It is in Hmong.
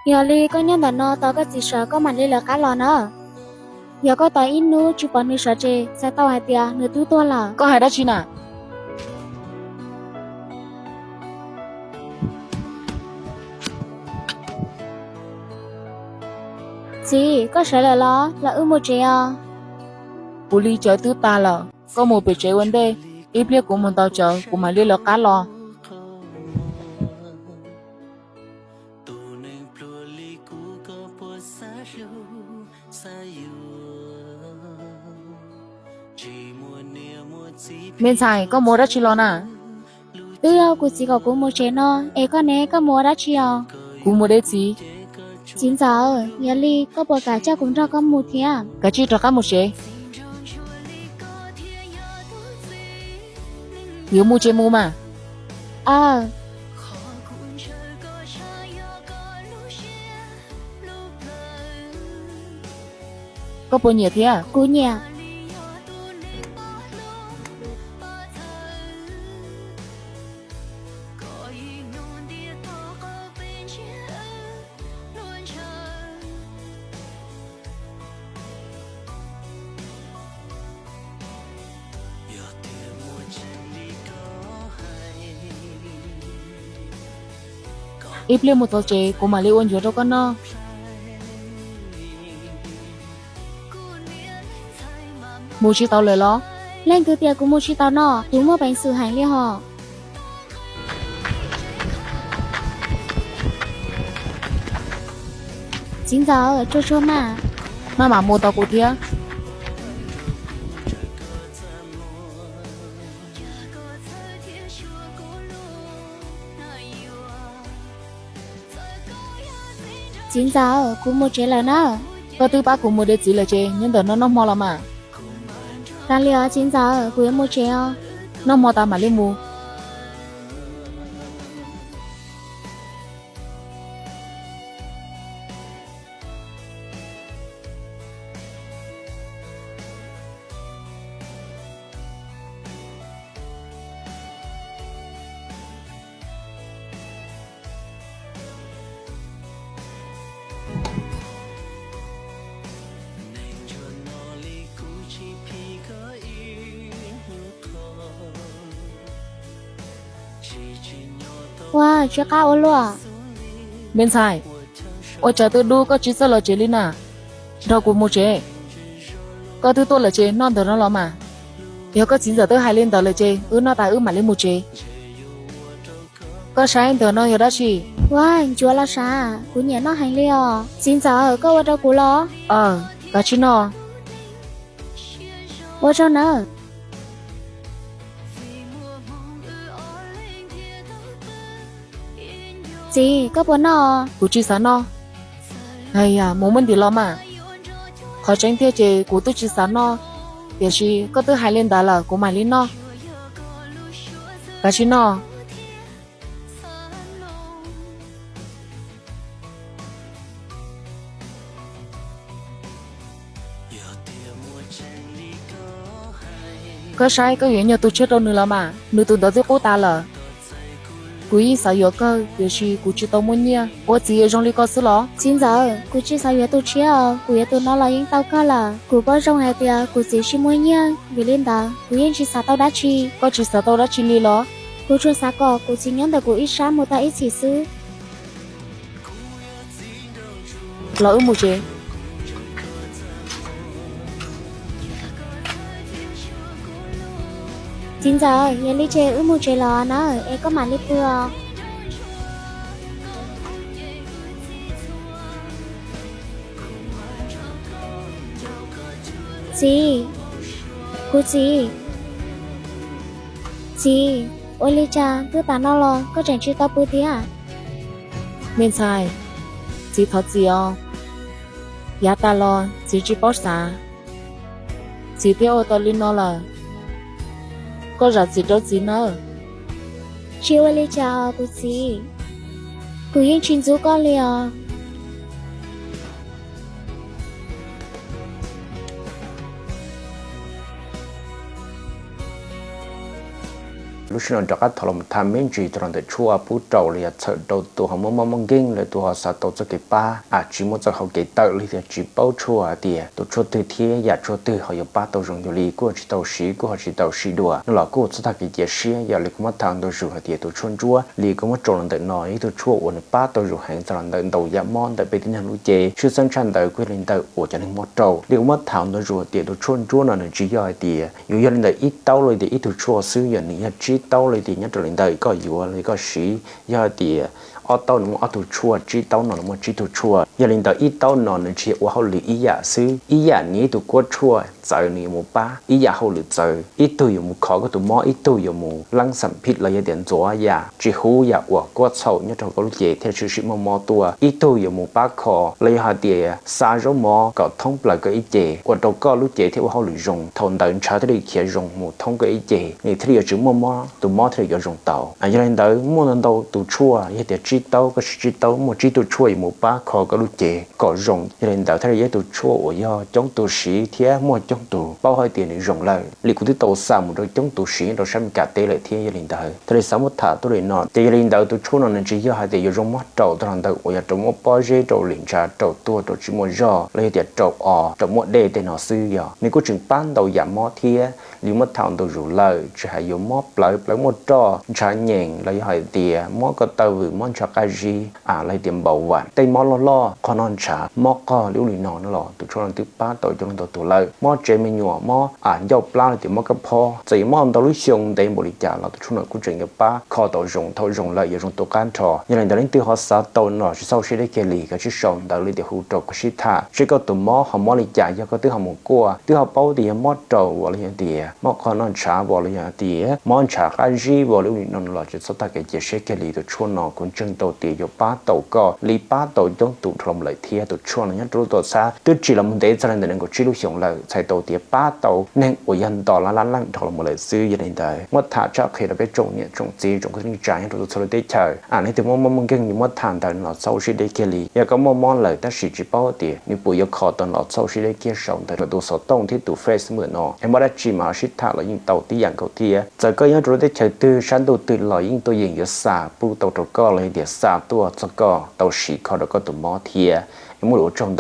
Yog li koj nyob ntawm no tos koj txiv sawv koj mam li lawv qab los na. Yog koj tos ib hnub tsis pom nws sawv ces txhais tau hais tias nws twb tuag lawm. Koj hais dab tsi na? Txiv, koj sawv lawm los? Los wb mus tsev os. Kuv li cawv twb tag lawm, koj mus pem tsev ua ntej, ib pliag kuv mus ntaus cawv kuv mam li lawv qab los. Me ntxhais, koj mus ua dab tsi los na? Twb yog kuv txiv kom kuv mus tsev no, es koj ne, koj mus ua dab tsi os? Kuv mus de txiv. Txiv ntxawm, yog li koj puas kam coj kuv nrog koj mus thiab? Kav tsij rov qab mus tsev. Yuav mus ces mus mas. Aw. Koj puas nyiam thiab? Kuv nyiam. Ib pliag mus txog tsev kuv mam li ua ncuav rau koj noj. Mus tsis tau lawm los? Leej twg tias kuv mus tsis tau no? Kuv muaj peev xwm heev li hos. Txiv ntxawm, tsuag tsuag mas. Maj mam mus tos kuv thiab. Txiv ntxawm, kuv mus tsev lawm na. Koj twb pab kuv mus de txiv lawm ces nyob ntawm no noj hmo los mas. Kav liam txiv ntxawm, kuv yuav mus tsev os. Noj hmo tas mam li mus. Ua, tsis qab ua luaj. Me ntxhais, ua cas twb dub koj tsis txawj los tsev li na? Nrog kuv mus tsev. Koj twb tuaj lawm ces noj ntawm no los mas. Yog koj txiv ntxawm twb hais li ntawd lawm ces wb noj tas wb mam li mus tsev. Koj saib ntawm no yog dab tsi? Ua, ncuav los sav, kuv nyiam noj heev li os. Txiv ntxawm, koj ua rau kuv los? Aw, kav tsij noj. Ua tsaug nawb. Txiv, koj puas noj? Kuv tsis xav noj. Hais yam mus muab ntim los mas. Qhov tseeb tiag ces kuv twb tsis xav noj, tiam sis koj twb hais li ntawd lawm kuv mam li noj. Kav tsij noj. Koj saib koj yuav nyuag tus tshiab rau nws los mas, nws tus ntawd twb qub tas lawm. Kuv yeej xav yuav kawg tiam sis kuv tsis tau muaj nyiaj. Ua txiv zoo li koj xwb los? Txiv ntxawm, kuv tsis xav yuav tus tshiab os, kuv yuav tus no los yeej tau kawg lawm. Kuv paub zoo hais tias kuv txiv tsis muaj nyiaj, vim li ntawd kuv yeej tsis xav tau dab tsi. Koj tsis xav tau dab tsi li los? Kuv tsuas xav kom kuv txiv nyob ntawm kuv ib sab mus tau ib txhis xwb. Los wb mus tsev. Txiv ntxawm, yog li ces wb mus tsev los na, es koj mam li pw os. Txiv, kuv txiv. Txiv, ua li cas twb tas no los koj tseem tsis tau pw thiab? Me ntxhais, txiv thov txim os. Yav tas los txiv tsis paub xav, txiv thiaj ua tau li no lawm. Koj zam txim rau txiv nawb. Tsis ua li cas os kuv txiv, kuv yeej tsis ntxub koj li os. Lub sij hawm no rov qab thov los tham me ntsis txog los ntawm tshuaj pub rau los yog txhawm rau tus ho muaj mob muaj nkeeg los tus ho xav tau txoj kev pab, a, tsis muaj txoj hau kev tawm los tias tsis paub tshuaj hais tias tus tshuaj twg thiab yam tshuaj twg ho yuav pab tau zoo. Yog li kuj tsis tau siv, kuj ho tsis tau siv dua no los kuj txhob tag kev cia siab. Yog li kuv muab tham ntu zus hais tias tus tshuaj ntsuab li kuv muab rau los ntawm no yog ib tug tshuaj uas nws pab tau zoo heev txog los ntawm ntau yam mob ntawm peb tib neeg lub cev. Tshwj xeeb tshaj ntawd kuj yog li ntawm uas cov neeg mob rau. Li kuv muab tham ntu zus tias tus tshuaj ntsuab no nws tsis yog hais tias yuav yog li ntawm ib taub los tias ib tug tshuaj xwb, yog nws yog tsib taub los tias nyob rau li ntawm koj yuav los koj siv, yog hais tias ob taub nws muaj ob tug tshuaj, tsib taub no nws muaj tsib tug tshuaj. Yog li ntawd ib taub no nws tsis yog ua hauj lwm ib yam xwb, ib yam nws ib tug kuab tshuaj txawv nws yuav mus pab ib yam hauj lwm txawv. Ib tug yuav mus kho koj tus mob, ib tug yuav mus leeb xam phij los yog tias ntxuav yam tsis huv yam uas kuab txhaum nyob rau koj lub cev thiaj tshwm sim muaj mob tuaj, ib tug yuav mus pab kho los yog hais tias xa zaub mov kom thoob plaws koj ib ce, ua rau koj lub cev thiaj ua hauj lwm zoo. Thaum ntawd ntshav thiaj li khiav zoo mus thoob koj ib ce, nws thiaj li yuav tsis muaj mob, tus mob thiaj li yuav zoo tau. Yog li ntawd muaj ntau tus tshuaj, yog tias tsib taub, koj siv tsib taub muaj tsib tug tshuaj yuav mus pab kho koj lub cev kom zoo. Yog li ntawd thiaj li yog ib tug tshuaj uas yog coob tus siv thiab muaj coob tus paub hais tias nws zoo lawm. Li kuv twb tau xa mus rau coob tus siv rau sab Meskas teb lawm thiab. Yog li ntawd thiaj li xav muab tham tuaj li no ces yog li ntawd tus tshuaj no nws tsis yog hais tias yuav zoo mob rau txog los ntawm uas yog rau mob pob zeb, rau lim ntshav, rau tuag, rau tsis muaj zog los yog tias rau o, rau muaj dej tej no xwb. Yog nws kuj tseem pab ntau yam mob thiab. Li muab tham ntu zus lawm, tsis hais yuav mob plawv, plawv muaj roj, ntshav nyeem los yog hais tias mob ko taw vwm, mob ntshav qab zib, a, los yog tias npau vam, tej mob loj loj, qhov noj ntshav, mob qog li ub li no no los tus tshuaj no twb pab tau coob leej ntau tus lawm. Mob tsev me nyuam, mob, a, ncauj plab los tias mob kab phob, txawm yuav mob ntau lub xyoo ntev npaum li cas los tus tshuaj no kuj tseem yuav pab kho tau zoo, thaum zoo lawm yuav zoo tu qab nrho. Yog li ntawd leej twg ho xav tau no los sis xauj sib deb kiag li, koj tsij sau ntawv los tias hu rau kuv sib tham seb koj tus mob ho mob li cas. Yog koj twb ho mus kuaj, twb ho paub tias yog mob rau vos los yog tias mob qhov noj ntshav vos los yog tias mob ntshav qab zib vos li ub li no los tsis txhob tag kev cia siab kiag li. Tus tshuaj no kuv ntseeg tau tias yuav pab tau koj li pab tau coob tus dhau los lawm thiab. Tus tshuaj no nyob rau lub tuam txhab twb tsis los mus ntev txog li ntawm nees nkaum tsib lub xyoos lawm, txhais tau tias pab tau neeg uas yog nto lab lab leej dhau los lawm xwb. Yog li ntawd muab tham tshaj qhia rau peb tsoom niam tsoom txiv tsoom kwv tij neej tsa nyob rau txhua lub teb chaws, a, leej twg muaj mob muaj nkeeg yuav muab tham ntawd no xauj sib deb kiag li. Yog koj muaj mob lawm tab sis tsis paub tias nws puas yuav kho tau no los xauj sib deb kiag saum ntawm tus xov tooj thiab tus Facebook no es muaj dab tsi mas ho sib tham los yeej tau tib yam nkaus thiab. Txawm koj nyob rau lub teb chaws twg sab ntuj twg los yeej tuaj yeem yuav xa pub tau rau koj los yog tias xa tuaj txog koj tau siv kho rau koj tus mob thiab. Es muaj lus ua tsaug ntau.